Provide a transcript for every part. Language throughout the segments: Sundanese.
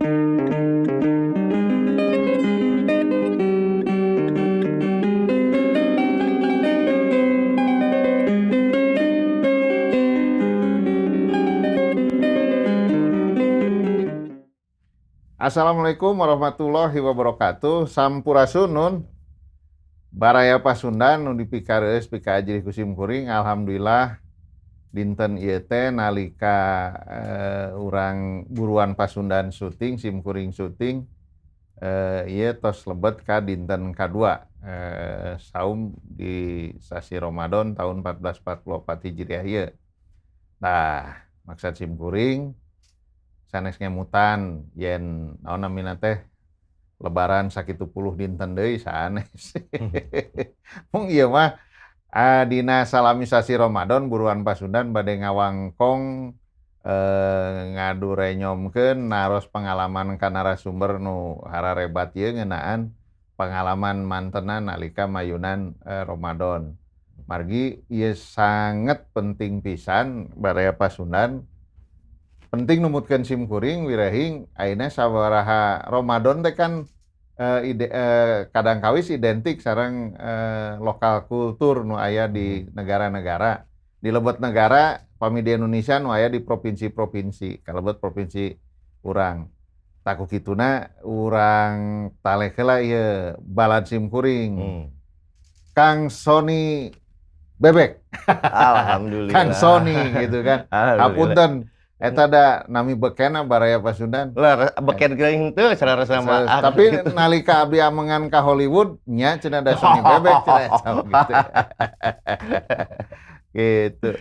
Assalamualaikum warahmatullahi wabarakatuh. Sampurasun nun. Baraya Pasundan nu dipikareus pikaajrih ku sim kuring. Alhamdulillah dinten ieu teh nalika urang Buruan Pasundan syuting, sim kuring syuting, ieu tos lebet ka dinten kadua saum di sasi Ramadan tahun 1444 Hijriah ieu. Nah, maksad sim kuring sanes ngemutan yen naon namina teh lebaran sakitu puluh dinten deui sanes. Mung ieu mah dina salami sasi Ramadan Buruan Pasundan bade ngawangkong, ngadurenyomkeun naros pengalaman ka narasumber nu hararebat ieu ngeunaan pengalaman mantenan nalika mayunan Ramadan. Margi ieu sanget penting pisan Baraya Pasundan, penting numutkeun sim kuring wirehing ayeuna sabaraha Ramadan teh kan kadang kawis identik sareng lokal kultur nu aya di negara-negara. Di lebet negara pami di Indonesia nu aya di provinsi-provinsi, kalebet provinsi urang. Tah ku kituna urang taleh heula ieu balad sim kuring. Kang Sony Bebek. Alhamdulillah. Kang Sony gitu kan. Hapunten eta da nami bekena Baraya Pasundan. Lah beken geuing henteu sareng sama. Tapi nalika abdi amengan ka Hollywood nya cenah da Sony Bebek cenah eta gitu. Gitu.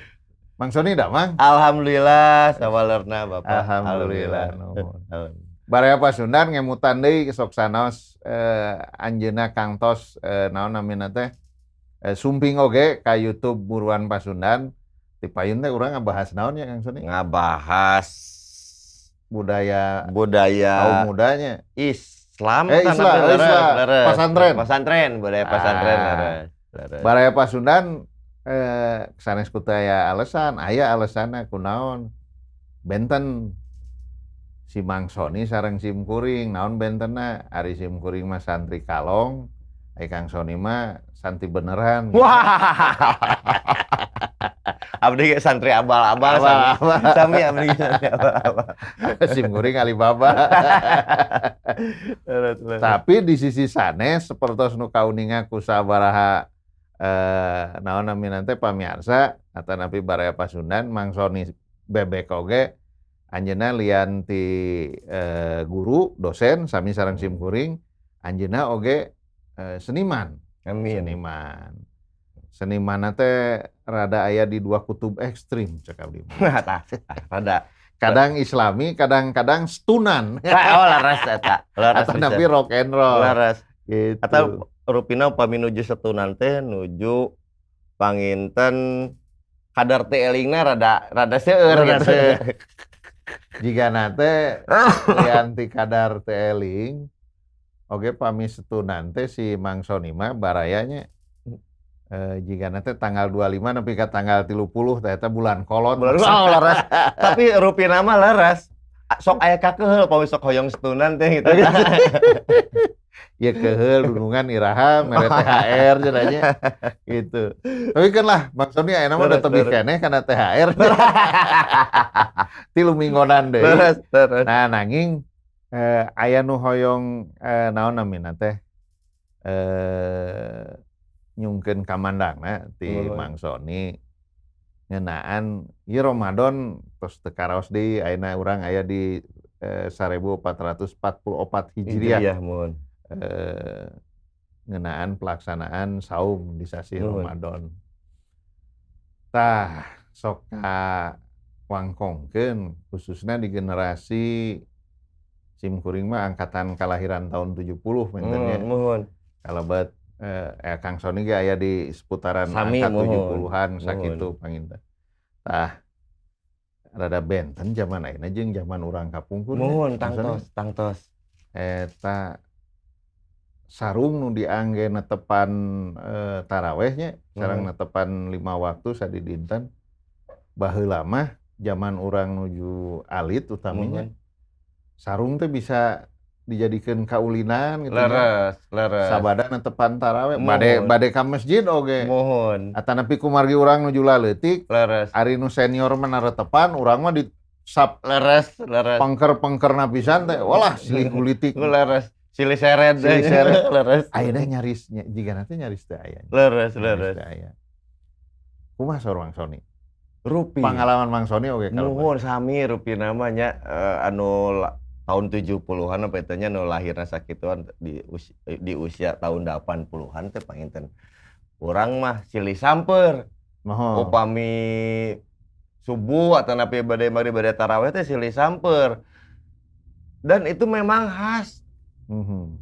Mang Sony da Mang? Alhamdulillah sawalerna Bapak. Alhamdulillah. Nuhun. Baraya Pasundan ngemutan deui sok sanaos anjeunna kangtos naon namina teh sumping oge ka YouTube Buruan Pasundan. Di payun teh urang ngabahas naon ya Kang Sony? Ngabahas budaya budaya kaum mudanya. Islam, Islam, Islam. Pasantren. Pasantren, budaya pasantren leres. Baraya Pasundan sanes ku teu aya alasan, aya alasanna kunaon. Benten si Mang Sony sareng sim kuring, naon bentenna? Ari sim kuring mah santri kalong, ari Kang Sony mah santri beneran. Wah. Abdi ge santri abal-abal sami. Sami abdi ge santri abal-abal. Sim kuring Alibaba. Tapi di sisi sanes sapertos nu kauninga ku sabaraha naon namina teh pamiarsa atanapi Baraya Pasundan Mang Sony Bebek oge anjeunna lian ti guru dosen sami sareng sim kuring anjeunna oge seniman. Amin. Seniman. Senimanna teh rada aya di dua kutub ekstrim cek abdi mah. Tah, rada. Kadang islami, kadang-kadang stunan. Oh, laras eta. Laras. Atau napi rock and roll. Laras. Gitu. Atau rupina upami nuju setunan teh nuju panginten kadar teh elingna rada rada seueur gitu. Jigana teh lian ti kadar teh eling oge pami setunan teh si Mang Sony mah barayanya jigana teh tanggal 25 nepi ka tanggal 30 teh eta bulan kolot. Bulan oh, laras. Tapi rupina mah laras. Sok aya kakeheul pami sok hoyong setunan teh gitu. Ya keheul dunungan iraha mere THR cenah nya gitu. Tapi kan lah Mang Sony ayeuna mah udah tebih keneh kana THR. 3 minggonan deui. Nah nanging aya nu hoyong naon namina teh nyungkeun kamandangna ti Mang Sony ngeunaan ieu Ramadan tos teu karaos deui ayeuna urang aya di 1444 Hijriah. Muhun. Ngeunaan pelaksanaan saum di sasi Ramadan. Tah sok ka wangkongkeun khususna di generasi sim kuring mah angkatan kalahiran tahun 70 menten nya. Muhun. Kalebet Kang Sony ge aya di seputaran sami, angka 70-an sakitu panginten. Tah rada benten zaman ayeuna jeung zaman urang kapungkur. Muhun tangtos, tangtos. Eta sarung nu diangge netepan taraweh nya, sareng netepan 5 waktu sadidinten. Baheula mah zaman urang nuju alit utamanya. Sarung teh bisa dijadikeun kaulinan gitu nya. Leres, leres. Sabada netepan taraweh, bade Muhun. Bade ka masjid oge. Muhun. Atanapi kumargi urang nuju laleutik, ari nu senior mah naretepan, urang mah di sap Leres, leres. Pengker-pengkerna pisan teh, walah, silih gulitik. Leres. Silih seret. Silih seret. Leres. Ayeuna nyaris jigana teh nyaris teu aya. Leres, Nyaris leres. Teu aya. Kumaha saur Mang Sony? Rupi. Pengalaman Mang Sony oge kalau Muhun, sami rupina mah nya, anu tahun 70-an apa eta nya, nu lahirna sakituan di usia tahun 80-an teh panginten. Urang mah silih samper. Muhun. Upami subuh atau napi bade maghrib, bade taraweh teh silih samper. Dan itu memang khas.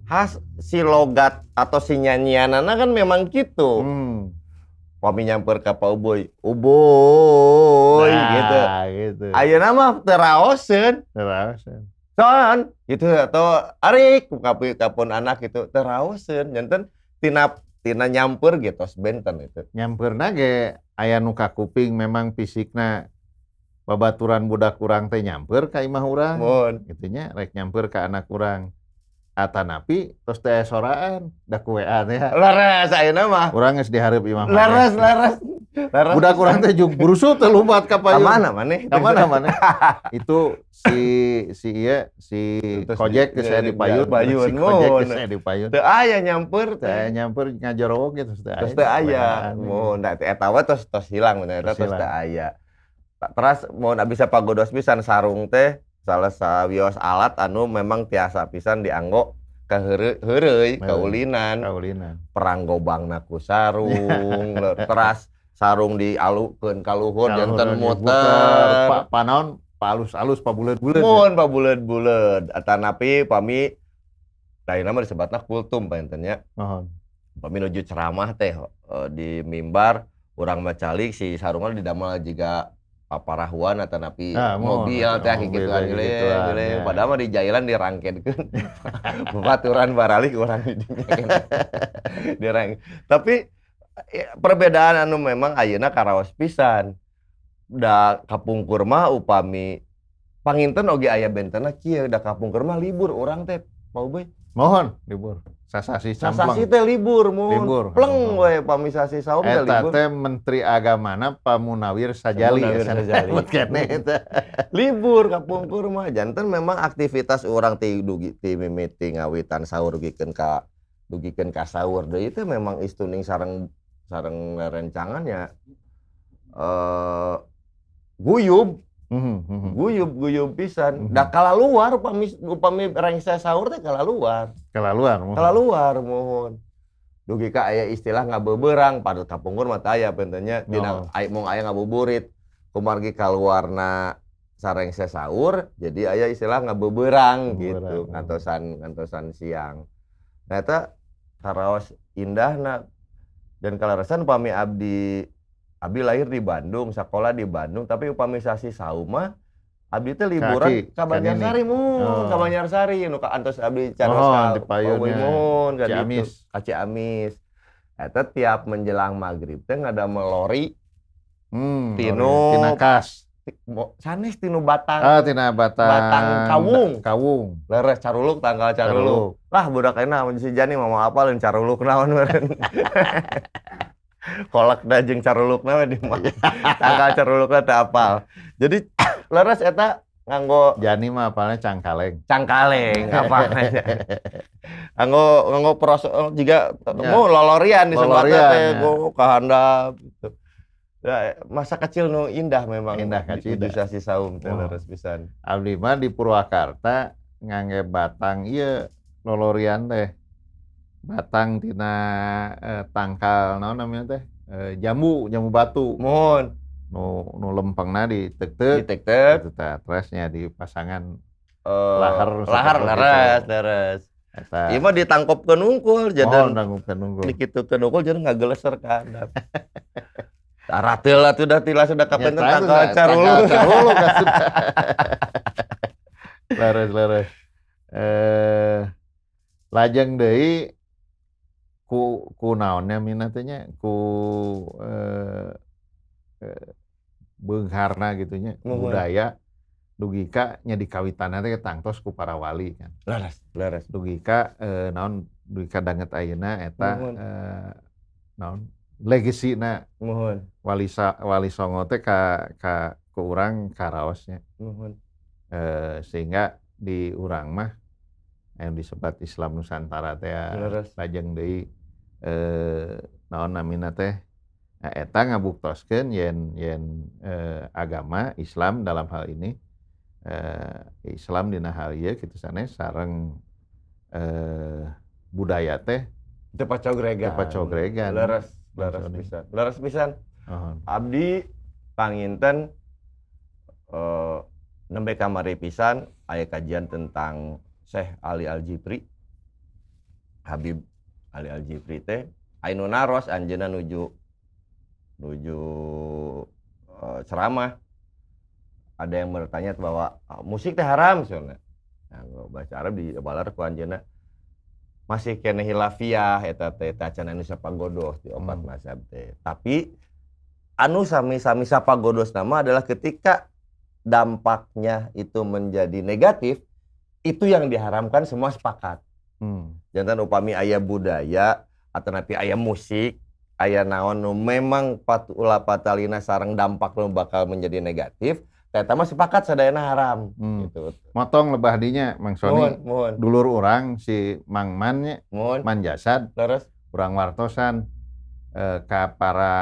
Khas si logat atau si nyanyianana kan memang gitu. Pami nyamper ka Pak Uboy, "Uboy," Nah, gitu. Gitu. Ayeuna mah teu raoseun. Teu raoseun. "Son," gitu, atau "Arik," kapun anak gitu teu raoseun. Janten tina tina nyamper gitu benten itu. Nyampeurna ge aya nu kakuping memang fisikna babaturan budak urang teh nyamper ka imah urang. Muhun. Gitu nya, rek nyamper ka anak urang. Atanapi tos teh soraan da ku WA teh ya. Leres ayeuna mah. Urang geus dihareup imah maneh. Leres, leres. Leres. Budak urang teh jeung burusut teh lumpat ka Ka payun. mana maneh? Ka mana maneh? Itu si si ieu si Terus Kojek geus aya di payun, payun, si Kojek muhun. Geus aya di payun. Teu aya nyamper Teu aya teh. Nyamper ngajorowok gitu teu Terus teu aya. WA-an. Muhun da eta we tos tos hilang bener eta Tos tos hilang. teu aya. Teras mun bisa pagodos pisan, sarung teh salah sawios alat anu memang tiasa pisan dianggo ka heureuy, kaulinan. Kaulinan. Perang gobangna ku sarung, teras sarung dialukeun ka luhur janten muter. Pa, panaon palus-alus, pabuleud-buleud. Muhun, pabuleud-buleud. Atanapi pami lainna mah disebutna kultum panginten nya. Muhun. Pami nuju ceramah teh di mimbar, urang mah calik si sarungna didamel jiga paparahuan atanapi Ah, muhun. mobil teh Mobil gituan teh gile gituan, gile. Ya. Padahal mah di jailan dirangkedkeun. Babaturan baralik urang di dinya dirang. Tapi ya, perbedaan anu memang ayeuna karaos pisan. Da kapungkur mah upami panginten oge aya bentena kieu, da kapungkur mah libur urang teh, Pak Uboy. Muhun, libur. Sasasi Sasasi campleng. teh libur muhun. Libur. Pleng we pami sasi saum teh Eta libur. Teh Menteri Agamana Pak Munawir Sajali. Munawir Sajali. Sebut keneh eta. Libur kapungkur mah, janten memang aktivitas urang ti dugi ti mimiti ngawitan sahur dugikeun ka sahur deui teh memang istuning sareng sareng rencangan ya, guyub. Guyub guyub pisan. Da kalaluar upami upami rengse sahur teh kalaluar. Kalaluar muhun. Kalaluar muhun. Dugi ka aya istilah ngabeberang, padahal kapungkur mah teu aya punten nya dina Oh. aya mung aya ngabuburit. Kumargi kaluarna sarengse sahur jadi aya istilah ngabeberang gitu, Ngabeberang. ngantosan ngantosan siang. Nah, eta karaos indahna dan kaleresan upami abdi abdi lahir di Bandung, sakola di Bandung, tapi upami sasi saum mah abdi teh liburan Kaki, ka Banjarsari mun, Oh. ka Banjarsari nu ka antos abdi carios Oh, ka di payunnya. Uboy mun ka ditu, Ciamis. Ka Ciamis. Eta tiap menjelang maghrib teh ngadamel lori tinu tina kas. Sanes, tinu batang. Ah, tina batang. Batang kawung. Kawung. Leres, caruluk, tangkal caruluk. Lah, budak ayeuna mun si Jani mah moal apaleun caruluk naon meureun. Kolak da jeung carulukna we di mah. Tangkal carulukna teu apal. Jadi leres eta nganggo Jani mah apalnya cangkaleng. Cangkaleng apa nganggo nganggo pros jiga Ya. mau lolorian disebutna Lolorian, teh ya. go ka handap gitu. Ya, masa kecil nu indah memang. Indah kacida. Di sasi saum teh Oh. leres pisan. Abdi mah di Purwakarta ngangge batang ieu lolorian teh. Batang tina tangkal naon namanya teh? Jambu, jambu batu. Muhun. Nu nu lempengna diteuk-teuk. Ditek-tek. Gitu tah, teresnya di pasangan Lahar lahar lahar seperti leres itu. Leres. Eta. Ieu mah ditangkopkeun unggul Mohon jadan nangkupkeun unggul. dikitukeun unggul jadi ngageleser ka handap. Tarateul atuh dah tilas udah kapan Ya, tangkal tangkal caruluk. caruluk asup. Leres leres. Lajeng deui ku ku naonnya mina teh nya ku beungharna gitu nya Muhun. budaya Dugi ka nya dikawitanna teh tangtos ku para wali kan. Leres, leres. Dugi ka naon, dugi ka danget ayeuna eta naon, legacy-na Wali Songo teh ka ku urang karaos nya. Sehingga di urang mah yang disebut Islam Nusantara teh lajeng deui naon namina teh, nah, eta ngabuktoskeun yen yen agama Islam dalam hal ini, Islam dina hal ieu kitu sanes sareng budaya teh Teu pacogregan. Teu pacogregan. Leres, leres Maksudnya. Pisan. Leres pisan. Muhun. Abdi panginten nembe kamari pisan aya kajian tentang Syekh Ali Al-Jifri. Habib Ali Al-Jifri teh aya nu naros anjeunna nuju nuju ceramah. Ada yang bertanya bahwa, "Ah, musik teh haram," cenah. Nah, bahasa Arab dibalar ku anjeunna masih keneh khilafiyah eta teh, teh acan anu sapagodos di opat mazhab teh. Tapi anu sami-sami sapagodos nama adalah ketika dampaknya itu menjadi negatif, itu yang diharamkan, semua sepakat. Janten upami aya budaya atau napi aya musik, aya naon nu memang ulah patalina sareng dampak nu bakal menjadi negatif, eta mah sepakat sadayana haram gitu. Motong lebah dinya, Mang Sony. Muhun, muhun. Dulur urang si Mang Man nya, Man Jasad, urang wartosan ka para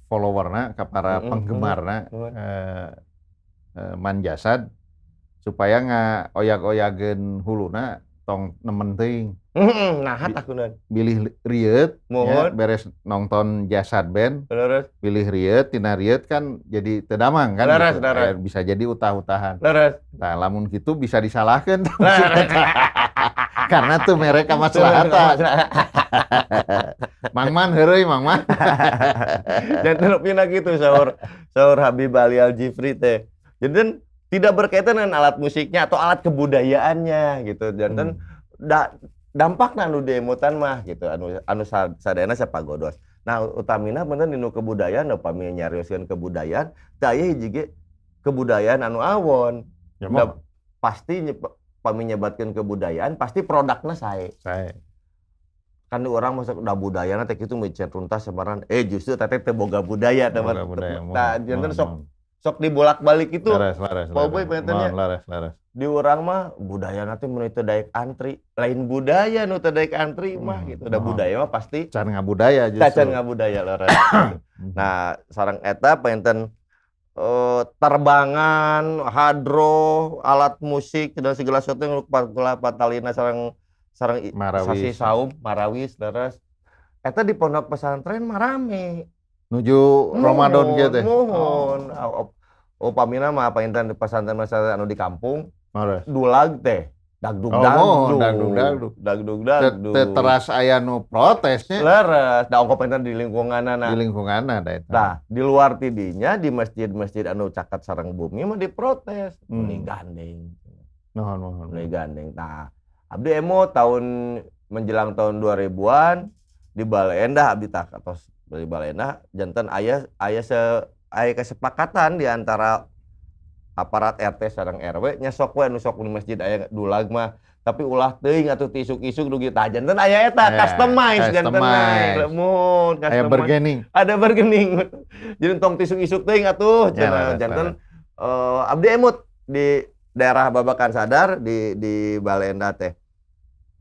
followerna, ka para penggemarna Man Jasad supaya ngaoyag-oyageun huluna tong nemen teuing. Heeh, nah takunan. Bilih rieut ya, beres nonton Jasad Band, bilih rieut, tina rieut kan jadi teu damang kan gitu. Bisa jadi utah-utahan. Nah, lamun kitu bisa disalahkeun. Karena tuh mere kamaslahatan. Mang Man heureuy, Mang Man. Janten rupina gitu saur saur Habib Ali Al Jifri teh. Jadi kan tidak berkaitan dengan alat musiknya atau alat kebudayaannya gitu. Janten dampakna anu diemutan mah gitu, anu anu sadayana sapagodos. Nah, utamina bener dinu kebudayaan, upami nyarioskeun kebudayaan, teu aya hiji ge kebudayaan anu awon. Ya, Da, mah. Pasti pami nyebatkeun kebudayaan pasti produkna sae. Sae. Kan urang masuk da budayana teh kitu micen tuntas sebaran, justru teteh teu boga budaya teman. Boga budaya, Tah, muhun, janten muhun, sok muhun. Sok dibolak-balik itu. Leres, leres, Pak Boy leres. pengennya. Muhun, leres, leres. Di urang mah budaya nanti mun teu daek antri, lain budaya nu teu daek antri mah gitu. Da budaya mah pasti Can ngabudaya justru. Can ngabudaya, leres. Nah, sareng eta panginten terbangan, hadroh, alat musik dan segala sesuatu yang patalina sareng sareng Marawis. Sasi saum, marawis, leres. Eta di pondok pesantren mah rame. Nuju Ramadan kieu teh. Muhun. Upamina mah panginten di pesantren-pesantren anu di kampung, dulag teh dagdug Oh, dagdug. muhun, dagdug dagdug. Dagdug dagdug. Teu teras aya nu protesnya. Leres, da ongkoh panginten di lingkunganna. Di lingkunganna da eta. Nah, di luar tidinya di masjid-masjid anu caket sareng bumi mah diprotes, meni gandeng. Muhun, muhun. Meni gandeng. Nah, abdi emo tahun menjelang tahun 2000-an di Baleendah, abdi tah tos di Baleendah janten aya aya se aya kesepakatan di antara aparat RT sareng RW nya, sok we anu sok di masjid aya dulag mah, tapi ulah teuing atuh ti isuk-isuk dugi. Tah, janten aya eta Aya, customize janten. customize. Mun Aya customize. Bargaining. Ada bargaining, jadi tong ti isuk-isuk teuing atuh Ya, cenah. leres, Janten abdi emut di daerah Babakan Sadar di Baleendah teh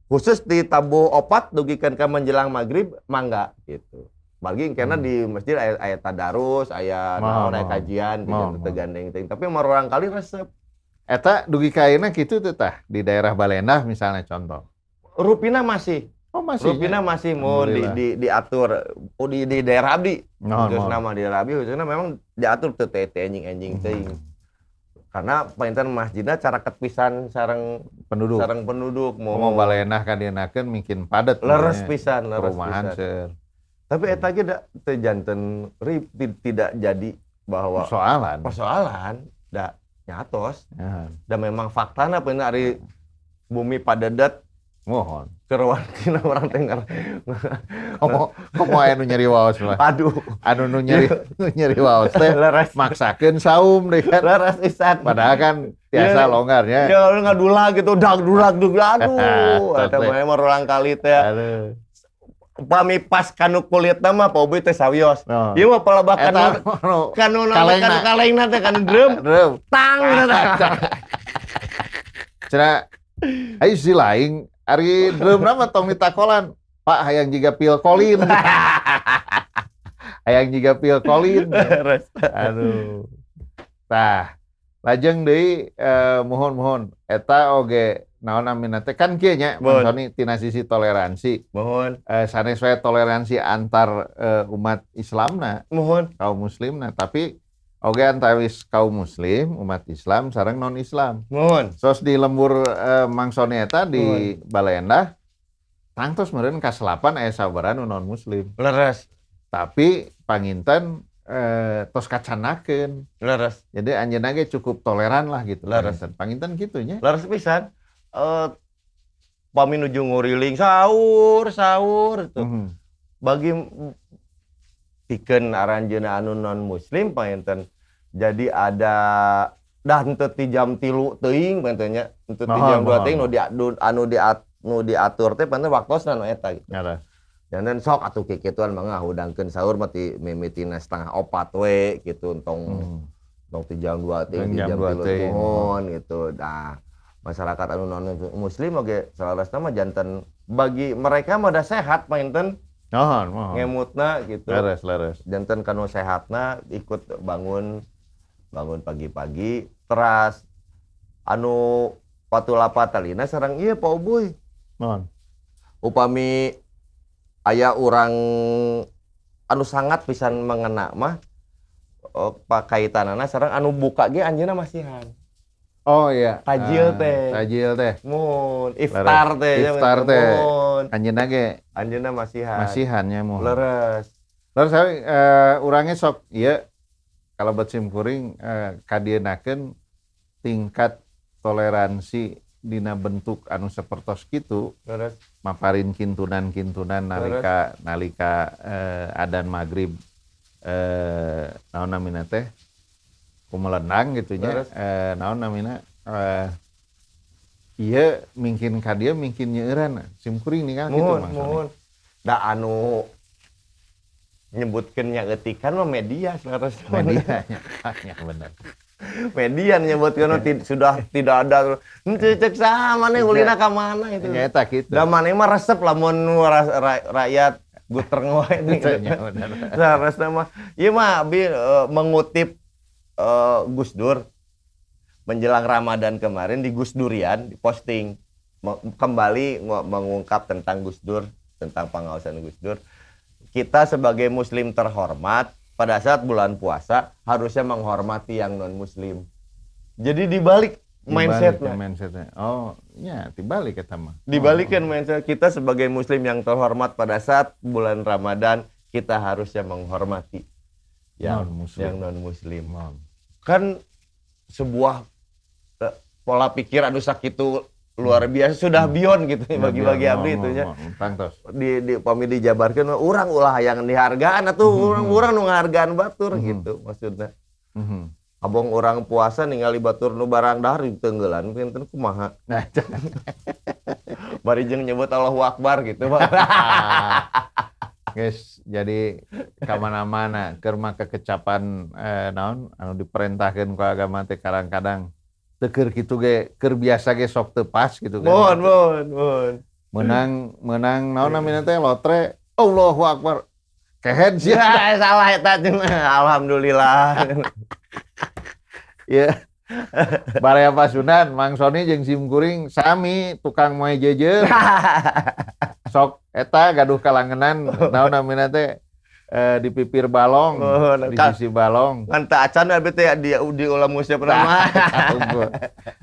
khusus di tabuh opat dugikeun ka menjelang maghrib mangga gitu. Margi karena di masjid aya, aya tadarus, aya Mau, naon, aya mau. kajian gitu, Mau, teu mau. gandeng teuing. Tapi mah kali resep. Eta dugi ka ayeuna kitu teh tah di daerah Baleendah misalnya contoh. Rupina masih. Oh, masih. Rupina masih mau Alhamdulillah. Diatur. Oh, di daerah abdi. Muhun, Khusus muhun. nama di daerah abdi khususnya memang diatur teu teh teh enjing-enjing teuing. Karena panginten masjidna caraket pisan sareng Penduduk. Sareng penduduk Mau mau Baleendah ka dienakeun mungkin padet. Leres nya. pisan, leres Perumahan pisan. seur. Tapi eta ge da teu janten tidak jadi bahwa Persoalan. Persoalan da nyatos. Ya. Da memang faktana bener ari bumi padedet. Muhun. Keur tina urang teh Komo komo aya nu nyeri waos mah. Aduh. Anu nu nyeri waos teh maksakeun saum deh kan. Leres pisan. Padahal kan tiasa longgarnya. Ya ngadulag gitu, dag dulag dug aduh. Eta mah emang ulang kali teh. Aduh. Pami pas kanu kulitna mah Pak Ubuy teh sawios. Oh. Ieu mah palebah Eta kanu kanu kanu kanu kalengna teh kanu drum. Drum. Tang. Cenah ayo si lain ari drum mah tong ditakolan. Pak hayang jiga Phil Colin. Hayang jiga Phil Colin. Aduh. Tah, lajeng deui muhun-muhun eta oge naon namina teh kan kieu nya Mang Sony tina sisi toleransi. Muhun. Sanes wae toleransi antar umat Islamna, Muhun. Kaum muslimna, tapi oge antawis kaum muslim, umat Islam sareng non Islam. Muhun. Sos di lembur Mang Sony eta di Baleendah tangtos meureun kaselapan aya sabaraha nu non muslim. Leres. Tapi panginten tos kacanakeun. Leres. Jadi anjeunna ge cukup toleran lah gitu. Leres. Panginten, panginten kitu nya. Leres pisan. Pami nuju nguriling sahur sahur tuh. Bagi pikeun aranjeunna anu non muslim panginten jadi ada dah henteu ti jam 3 teuing panginten nya, henteu ti jam 2 teuing nu diatur teh panginten waktosna nu eta gitu. Leres. Janten sok atuh kikituan mah ngahudangkeun sahur mah ti mimitina 3:30 we gitu, entong entong ti jam 2 teuing, ti Jam jam 2 3 teuing. Muhun gitu. Nah, masyarakat anu non muslim oge salarasna mah janten bagi mereka mah da sehat panginten Muhun, muhun. ngemutna gitu. Leres, leres. Janten kanu sehatna ikut bangun bangun pagi-pagi teras anu patula patalina sareng ieu Pak Ubuy. Muhun. Upami aya urang anu sangat pisan mengena mah pakaitanana sareng anu buka ge anjeunna masihan. Oh iya. Tajil Ah, teh. Tajil teh. Muhun, iftar teh. Iftar teh. Muhun. Anjeunna ge Anjeunna masihan. Masihan nya muhun. Leres. Terus saya urangnya sok ieu kalau buat simkuring kadieunakeun tingkat toleransi dina bentuk anu sapertos kitu maparin kintunan-kintunan nalika nalika adan maghrib naon namina teh kumelendang gitu nya naon namina ieu mungkin ka dieu mungkin nyeueuran simkuring ningal kitu Muhun, Mang Sony. Muhun. Da anu nyebutkeun nyaeutikan mah media salarasna. Media nya, ya, bener. Media nyebutkeun mah sudah tidak ada. Henteu cek saha maneh ulina ka mana itu. Nya eta kitu. Da maneh mah resep lamun rakyat guterng wae nih. Nya bener. Salarasna mah ieu mah abi mengutip Gus Dur menjelang Ramadan kemarin di Gus Durian diposting kembali mengungkap tentang Gus Dur, tentang pengawasan Gus Dur. Kita sebagai muslim terhormat pada saat bulan puasa harusnya menghormati yang non muslim. Jadi dibalik mindsetnya. Dibalik ya mindsetnya. Oh, ya dibalik eta mah. Dibalikan mindset kita sebagai muslim yang terhormat pada saat bulan Ramadan kita harusnya menghormati yang Non-muslim. yang non muslim. Non. Kan sebuah pola pikir anu sakitu luar biasa sudah beyond gitu ya, bagi-bagi abdi itu nya. Tangtos. Di pami dijabarkeun mah urang ulah hayang dihargaan atuh urang urang nu ngahargaan batur gitu maksudnya. Abong urang puasa ningali batur nu barang dahar ditenggelan pinten kumaha. Nah, Bari jeung nyebut Allahu Akbar gitu, Pak. Guys, jadi kamana-mana keur mah kekecapan naon anu diperintahkeun ku agama teh kadang-kadang teu keur kitu ge keur biasa ge sok teu pas gitu kan. Mohon, mohon, mohon. Menang menang naon namina teh lotre Allahu Akbar. Kehed sia. Ya, salah eta cenah. Alhamdulillah. Ya. Baraya Pasundan, Mang Sony jeung sim kuring sami tukang moe jeujeur. Sok eta gaduh kalangenan naon namina teh di pipir balong, Oh, di sisi balong. Kan teu acan abi teh di ulam musia pernah.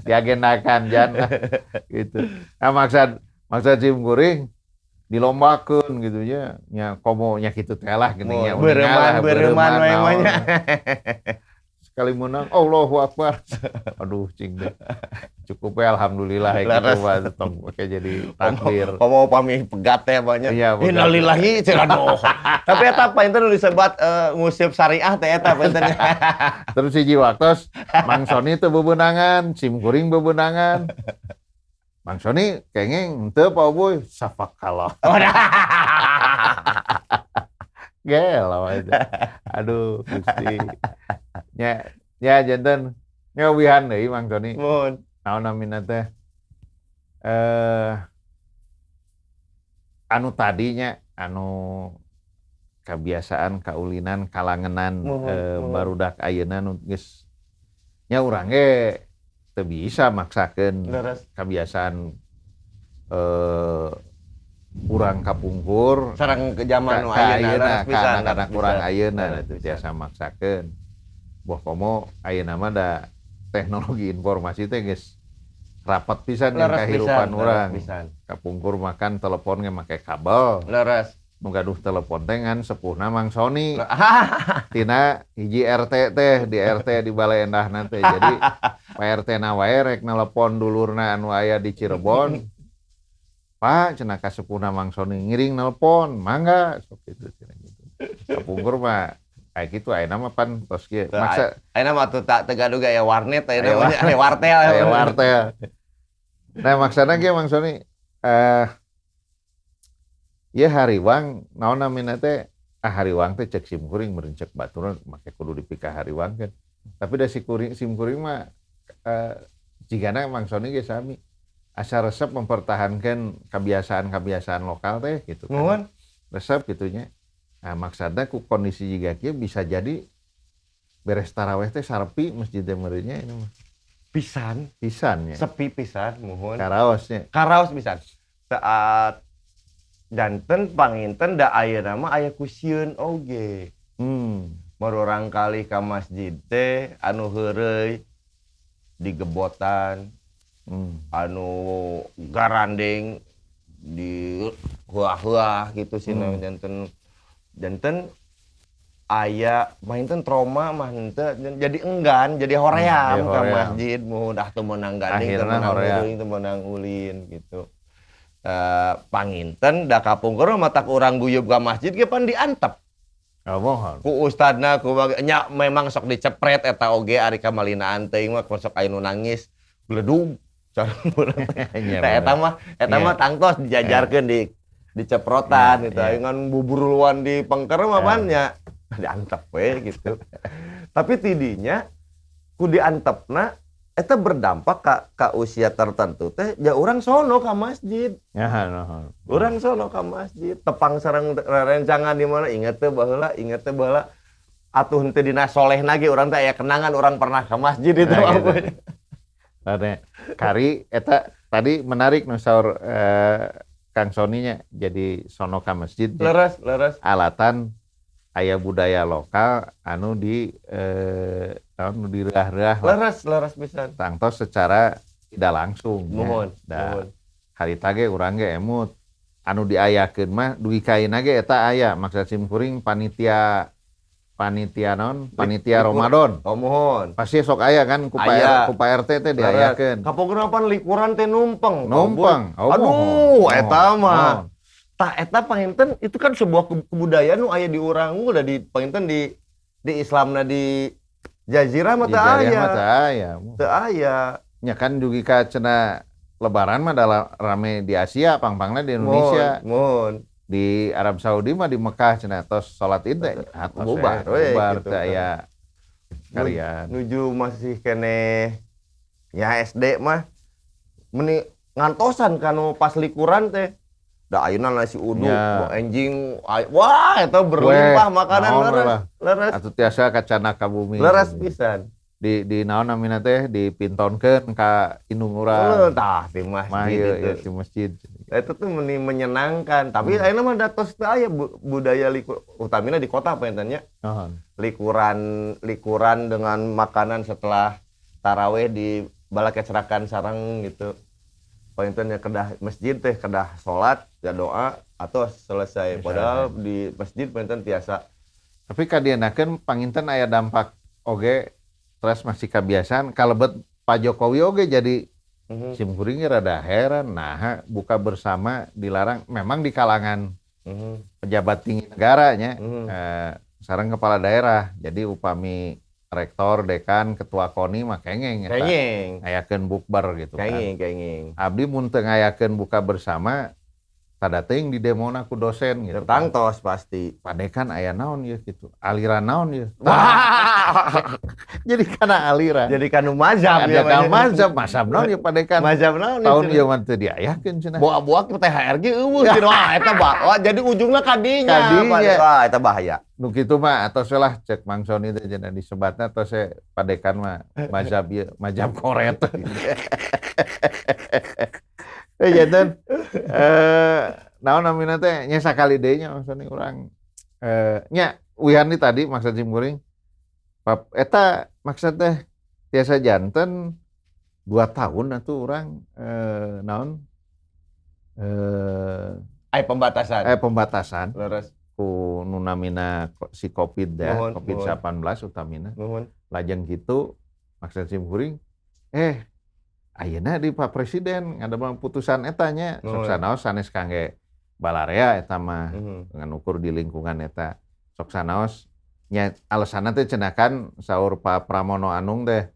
Diagendakan jan gitu. Nah, maksud maksud sim kuring dilombakeun gitu nya, nya komo nya kitu teh lah geuning nya. Beureman, beureman we mah nya. Sekali menang, Allahu Akbar. Aduh, cing deh. Cukup ya, alhamdulillah ya gitu mah, tong pakai jadi takbir. Komo pami pegat teh banyak. Iya, pegat. Innalillahi cenah, aduh. Tapi eta panginten nu disebat nguseup syariah teh eta panginten. Terus hiji waktos Mang Sony teu bebenangan, sim kuring bebenangan. Mang Sony kenging henteu, Pak Boy, safakalah. Oh, dah. Gelo aja. Aduh, Gusti. Nya, nya janten nyawihan deui, Mang Sony. Muhun. Naon namina teh? Anu tadinya anu kebiasaan kaulinan kalangenan Muhun, muhun. Barudak ayeuna nu geus nya urang ge teu bisa maksakeun kebiasaan urang kapungkur Sareng ke zaman nu ka ayeuna, ayeuna, leres ka pisan, anak-anak leres urang pisan. Ayeuna Leres teu pisan. Tiasa maksakeun. Boh komo ayeuna mah da teknologi informasi teh geus rapat pisan jeung Leres kahirupan pisan, leres urang. pisan. Kapungkur makan telepon ge make kabel. Nu gaduh telepon teh ngan sepuhna Mang Sony. Tina hiji RT teh, di RT di Balai Endahna teh. Jadi Pak RT na wae rek nelepon dulurna anu aya di Cirebon. Pak, cenah ka sepuhna Mang Sony, ngiring nelpon, mangga sok gitu cenah gitu. Kapungkur mah kayak gitu, ayeuna mah pan tos kieu. Teu, Maksa ayeuna mah tuh tak teu gaduh aya warnet ayeuna Aya mah aya wartel. Aya wartel. Nah, maksana kieu, Mang Sony, ya hariwang naon namina teh, ah hariwang teh cek sim kuring meureun cek baturan make kudu dipikahariwang kan. Tapi da si kuring, sim kuring mah jigana Mang Sony ge sami. Asa resep mempertahankan kebiasaan-kebiasaan lokal teh gitu kan. Nuhun. Resep gitunya. Nah, maksudnya ku kondisi jiga kieu bisa jadi beres taraweh teh sarepi masjid teh meureun nya ini mah. Pisan. Pisan nya. Sepi pisan, muhun. Karaos nya. Karaos pisan. Saat janten panginten da ayeuna mah aya ku sieun oge. Marurang kali ka masjid teh anu heureuy digebotan, anu garandeng di huah-huah gitu sih. Janten janten aya panginten trauma mah henteu, jadi enggan, jadi hoream Jadi ka hoream. Masjid, muhun, ah teu meunang gandeng, teu Akhirna meunang hoream. Heureuy, teu meunang ulin gitu. Panginten da kapungkur mah matak urang guyub ka masjid ge pan diantep Oh, muhun. Ku ustadna ku nya memang sok dicepret eta oge, ari kamalinaan teuing mah sok aya nu nangis gledug. Iya, Nah, eta bener. mah eta mah tangtos dijajarkeun di diceprotan gitu. Ngan buburuan di pengker mah pan nya diantep we gitu. Tapi tidinya ku diantepna eta berdampak ka usia tertentu teh ya urang sono ka masjid. Ya, nuhun. Urang sono ka masjid, tepang sareng rerencangan di mana, inget teh baheula, inget teh baheula. Atuh henteu dina solehna ge urang teh aya kenangan urang pernah ke masjid itu. Nah, Apa. gitu. Tadi, kari eta tadi menarik nu saur Kang Sony nya, jadi sono ka masjid nya. Leres, leres. Alatan aya budaya lokal anu di naon nu direah-reah lah. Leres, leres pisan. Tangtos secara tidak langsung nya. Muhun, Da muhun. Harita ge urang ge emut anu diayakeun mah dugi ka ayeuna ge eta aya, maksud sim kuring panitia, panitia non panitia Ramadan. Oh, muhun. Pasti sok aya kan ku Pak Aya. Ku Pak RT teh diayakeun. Kapungkur pan likuran teh numpeng. Numpeng. Oh, Aduh, muhun. Eta mah. Muhun. Tah eta panginten itu kan sebuah kebudayaan nu aya di urang udah di panginten di Islamna, di Jazirah mah Di teu Jariah aya. mah teu aya. Teu aya. Nya kan dugi ka cenah lebaran mah adalah rame di Asia, pang-pangna di Indonesia. Muhun, muhun. Di Arab Saudi mah di Mekah cenah tos salat Id teh atos Bubar we, we, bubar gitu teu aya karian. Nuju masih keneh ya SD mah meni ngantosan kanu pas likuran teh. Da ayeuna nasi uduk, enjing, wah eta berlimpah Weh, makanan, naon leres, lah. Leres. Atuh tiasa kacana ka bumi. Leres pisan. Di naon namina teh dipintonkeun ka indung Heuh, urang. tah di Mah masjid ieu itu. ieu di masjid. Nah, itu tuh meni menyenangkan. Tapi ayeuna mah da tos teu aya budaya likur, utamina di kota panginten nya. Nuhun. Likuran likuran dengan makanan setelah taraweh di balakecrakan sareng gitu. Panginten nya kedah masjid teh kedah salat, ya doa atau selesai. Selesai. Padahal di masjid panginten tiasa. Tapi kadienakeun panginten aya dampak oge. Terus masih kebiasaan kalebet Pak Jokowi oge, jadi sim kuring ge rada heran, nah, buka bersama dilarang memang di kalangan pejabat tinggi negaranya, sareng kepala daerah. Jadi upami rektor, dekan, ketua KONI mah kengeng eta ngayakeun bukber gitu kan. Kenging, kenging. Abdi mun teu ngayakeun buka bersama, tada teuing di demona ku dosen gitu kan. Tangtos pasti. Pak Dekan, aya naon ya gitu, aliran naon ya? Wah. Jadi karena aliran. Jadi kanu mazhab. Ada kan mazhab, mazhab naon ya, Pak Dekan? Mazhab naon? Tahun ieu mah teu diayakeun cenah. Buak-buak THR ge euweuh cenah. Wah, eta bah. Wah, jadi ujungna ka dinya. Kadinya. Wah, eta bahaya. Nu kitu mah atos we lah, cek Mang Sony teh cenah disebatna tos we Pak Dekan mah mazhab ieu, mazhab koret. Janten naon namina teh nya, sakali deui nya, Mang Sony, urang nya Wihandi tadi maksud sim kuring pap eta maksud teh tiasa janten 2 tahun atuh urang naon Ai pembatasan. Pembatasan ku nu namina si Covid ya, Covid 19 utamina. Lajeng gitu maksud sim kuring ayeuna di Pak Presiden ngadamel putusan eta nya, sok sanaos sanes kangge balarea eta mah, ngan ukur di lingkungan eta. Sok sanaos nya alasanna teh cenah kan saur Pak Pramono Anung teh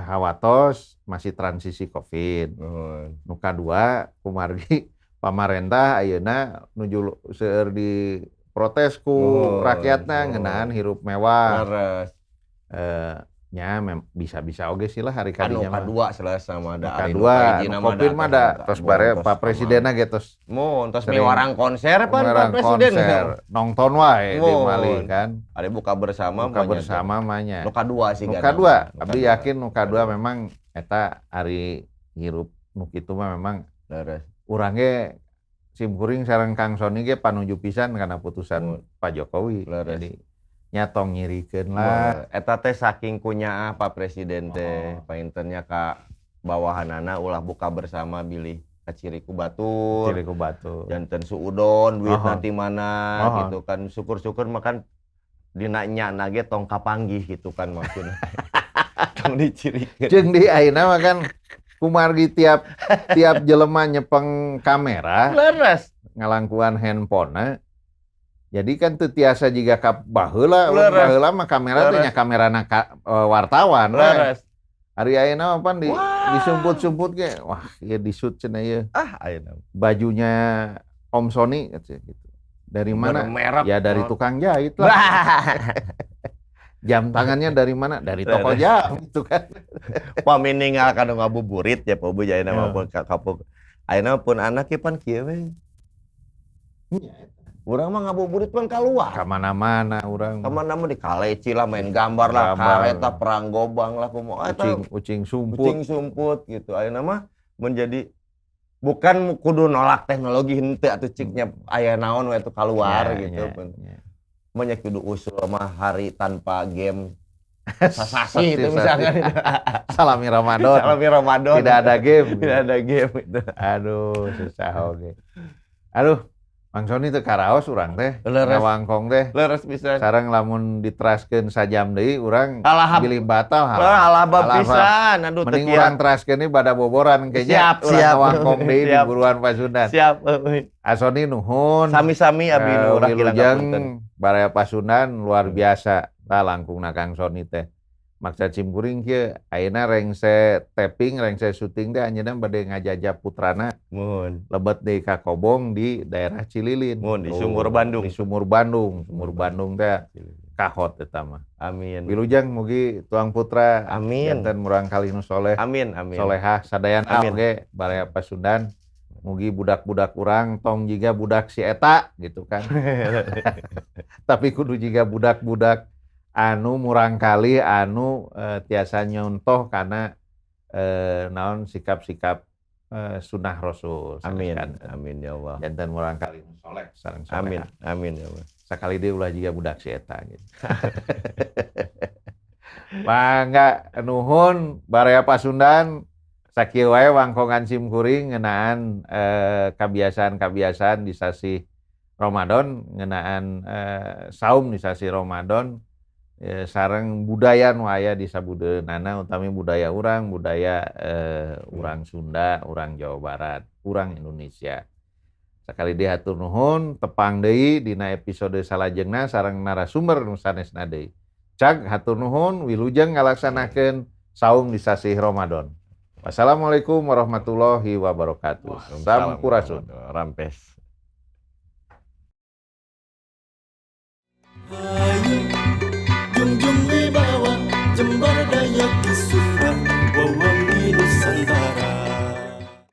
hawatos masih transisi Covid. Nu kadua, kumargi pamarentah ayeuna nuju seueur di protes ku rakyatna ngeunaan hirup mewah. Nya bisa-bisa oge sih lah hari Anu kadinya mah. Kadua selesai mah da Nu ari nu kadua, kahijina nu mah Covid mah da tos bare tos Pak Presidenna ge tos Mun tos sering miwarang konser pan Pak miwarang Presiden. Konser, nonton wae di Mun. Mali kan. Ada buka bersama. Buka bersama mah nya. Nu kadua sih. Nu kadua, abdi yakin nu kadua memang eta ari hirup nu kitu mah memang urang ge, sim kuring sareng Kang Sony ge panuju pisan karena putusan Pak Jokowi. Jadi nya tong nyirikeun lah. Eta teh saking kunyaah Pak Presiden teh paintennya ka bawahanana ulah buka bersama bilih kaciri ku batur. Ciri ku batur. Janten suudon duit nanti mana gitu kan, syukur-syukur makan dina nyana ge tong kapanggih gitu kan, maksudnya tong dicirikeun. Jeung di ayeuna mah kan kumargi tiap tiap jelema nyepeng kamera, ngalangkuan handphone, jadi kan teu tiasa jiga ka baheula. Baheula mah kamera teh nya kamerana wartawan we. Ari ayeuna mah pan di disumput-sumput ge, wah ieu disut cenah ieu. Ah, ayeuna. Bajunya Om Sony gitu. Dari mana? Bermerek. Ya dari tukang jahit lah. Jam tangannya dari mana? Dari toko jam gitu kan. Pami ninggal kana ngabuburit ya, Pak Bu, ayeuna mah pun kapuk. Ayeuna pun anak ge pan kieu we. Urang mah ngabuburit pan keluar. Ka mana-mana urang. Kamana mah di kaleci lah, main gambar lah, Gambar. Kareta perang gobang lah, kumaha eta. Ucing, ucing sumput. Ucing sumput gitu. Ayeuna mah menjadi bukan kudu nolak teknologi henteu atuh, ciknya aya naon we atuh keluar gitu. Banyak kudu usul mah hari tanpa game sasasi itu Sasasi. Misalkan. Salami Ramadan. Salami Ramadan. Tidak ada game. Tidak ada game itu. Aduh, susah oke. Aduh, Mang Sony teu karaos urang teh. Ngawangkong teh. Leres bisa. Sareng lamun diteraskeun sajam deui urang Alah, bilih batal. alah bab Alah, pisan. Aduh, teu mending kiat. urang teraskeun ini bada boboran kayaknya. Siap, Urang siap. ngawangkong deui di buruan Pasundan. Siap. Asoni, nuhun. Sami-sami, abdi nu urang kirang Wilujeng ngapunten. Baraya Pasundan luar biasa. Tah langkungna Kang Sony teh. Maksud sim kuring kieu, ayeuna rengse taping, rengse syuting teh anjeunna bade ngajajab putrana lebet deui ka Kobong di daerah Cililin. Muhun, di Tuh, Sumur Bandung. Di Sumur Bandung. Sumur Bandung teh kahot eta mah. Amin. Wilujeng, mugi tuang putra Amin. janten murangkalih nu soleh, Amin, amin. solehah sadayana Amin. oge baraya Pasundan. Mugi budak-budak urang tong jiga budak si eta gitu kan. Tapi kudu jiga budak-budak anu murangkalih anu tiasa nyontoh karena naon sikap-sikap sunah Rasul. Amin. Kan. Amin ya Allah. Janten murangkalih nu soleh sareng soleha. Amin. Amin ya Allah. Sakali deui ulah jiga budak si eta gitu. Mangga, nuhun Baraya Pasundan, sakieu wae wangkongan sim kuring ngeunaan kabiasaan-kabiasaan di sasih Ramadan, ngeunaan saum di sasih Ramadan. Sareng budaya nu aya di sabudeunana, utami budaya urang, budaya urang Sunda, urang Jawa Barat, urang Indonesia. Sakali deui hatur nuhun, tepang deui dina episode salajengna sareng narasumber nu sanesna deui. Cag hatur nuhun, wilujeng ngalaksanakeun saum di sasih Ramadan. Wassalamualaikum warahmatullahi wabarakatuh. Sampurasun. Rampes.